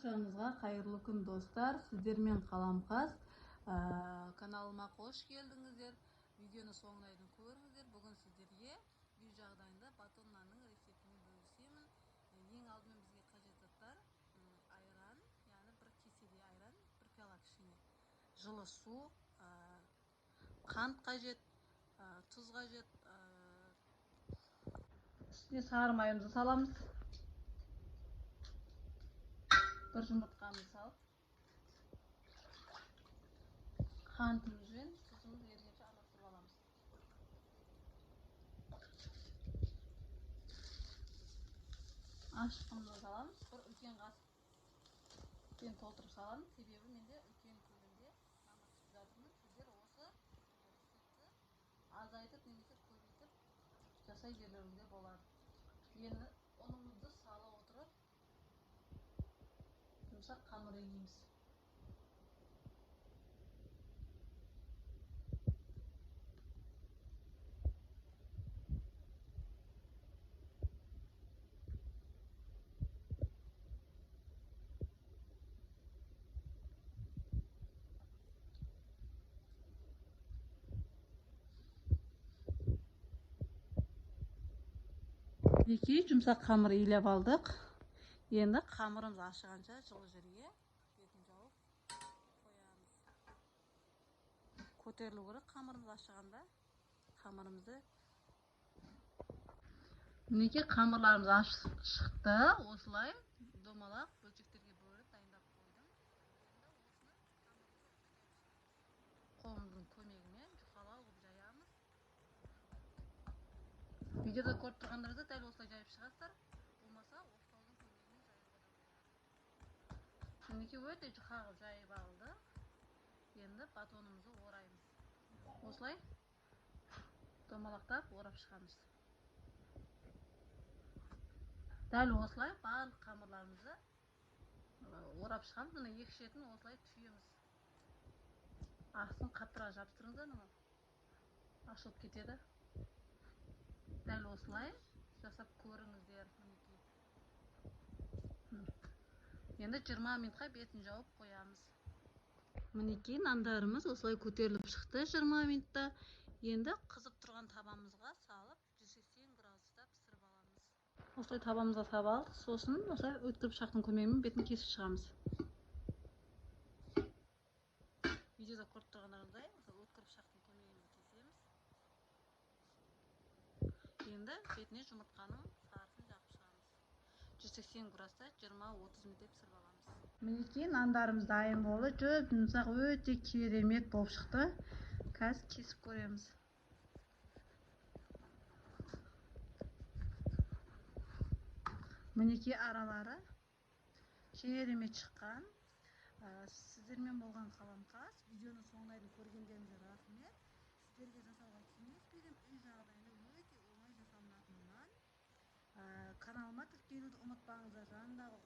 Баршаңызға қайырлы күн, достар. Сіздермен Қаламқас. Каналыма қош келдіңіздер. Видеоны соңына дейін көріңіздер. Бүгін сіздерге үй жағдайында батон нанның рецептімен бөлісемін. Ең алдымен бізге қажет заттар: айран, яғни бір кеседей айран, бір пиала кішкене жылы су, қант қажет, тұз қажет. Үстіне сары майымызды саламыз. Бір жұмыртқамызды салып, қантымыз бен тұзымыз ергенше араластырып аламыз. Ашытқымызды саламыз. Бір үлкен қасықпен толтырып саламыз. Себебі менде үлкен көлемде нан пісіріп жатырмын. Сіздер осы рецептті азайтып немесе көбейтіп жасай берулеріңізге болады. Енді ұнымызды сала отырып жұмсақ қамыр илейміз. Мінекей, жұмсақ қамыр илеп алдық. Енді қамырымыз ашығанша жылы жерге бетін жауып қоямыз. Көтерілу керек қамырымыз ашығанда. Қамырымызды мінекей, қамырларымыз ашып шықты. Осылай домалақ бөлшектерге бөліп дайындап қойдым. Енді осыны қолымыздың көмегімен жұқалау қылып жаямыз. Видеода көріп тұрғандарыңызда дәл осылай жайып шығасыздар. Болмаса оқтаудың көмегімен жаюға да болады. Мінекей, өте жұқа қылып жайып алды. Енді батонымызды ораймыз. Осылай домалақтап орап шығамыз. Дәл осылай барлық қамырларымызды орап шығамыз. Міне, екі шетін осылай түйеміз. Астын қаттырақ жабыстырыңыздар, мына ашылып кетеді. Дәл осылай жасап көріңіздер, мінекей. Енді 20 минутқа бетін жауып қоямыз. Мінекей, нандарымыз осылай көтеріліп шықты 20 минутта. Енді қызып тұрған табамызға салып 180 градуста пісіріп аламыз. Осылай табамызға салып алдық. Сосын осылай өткір пышақтың көмегімен бетін кесіп шығамыз. Видеода көріп тұрғандарыңыздай, осылай өткір пышақтың көмегімен кесеміз. Енді бетіне жұмыртқаның сарысын жағып шығамыз. 180 градуста 20-30 минуттай пісіріп аламыз. Мінекей, нандарымыз дайын болды. Жұп-жұмсақ, өте керемет болып шықты. Қазір кесіп көреміз. Мінекей, аралары керемет шыққан. Сіздермен болған Қаламқас. Видеоны соңына дейін көргендеріңізге рахмет. Сіздерге жасауға кеңес беремін. Үй жағдайында өте оңай жасалынатын нан. Каналыма тіркелуді ұмытпаңыздар. Жанындағы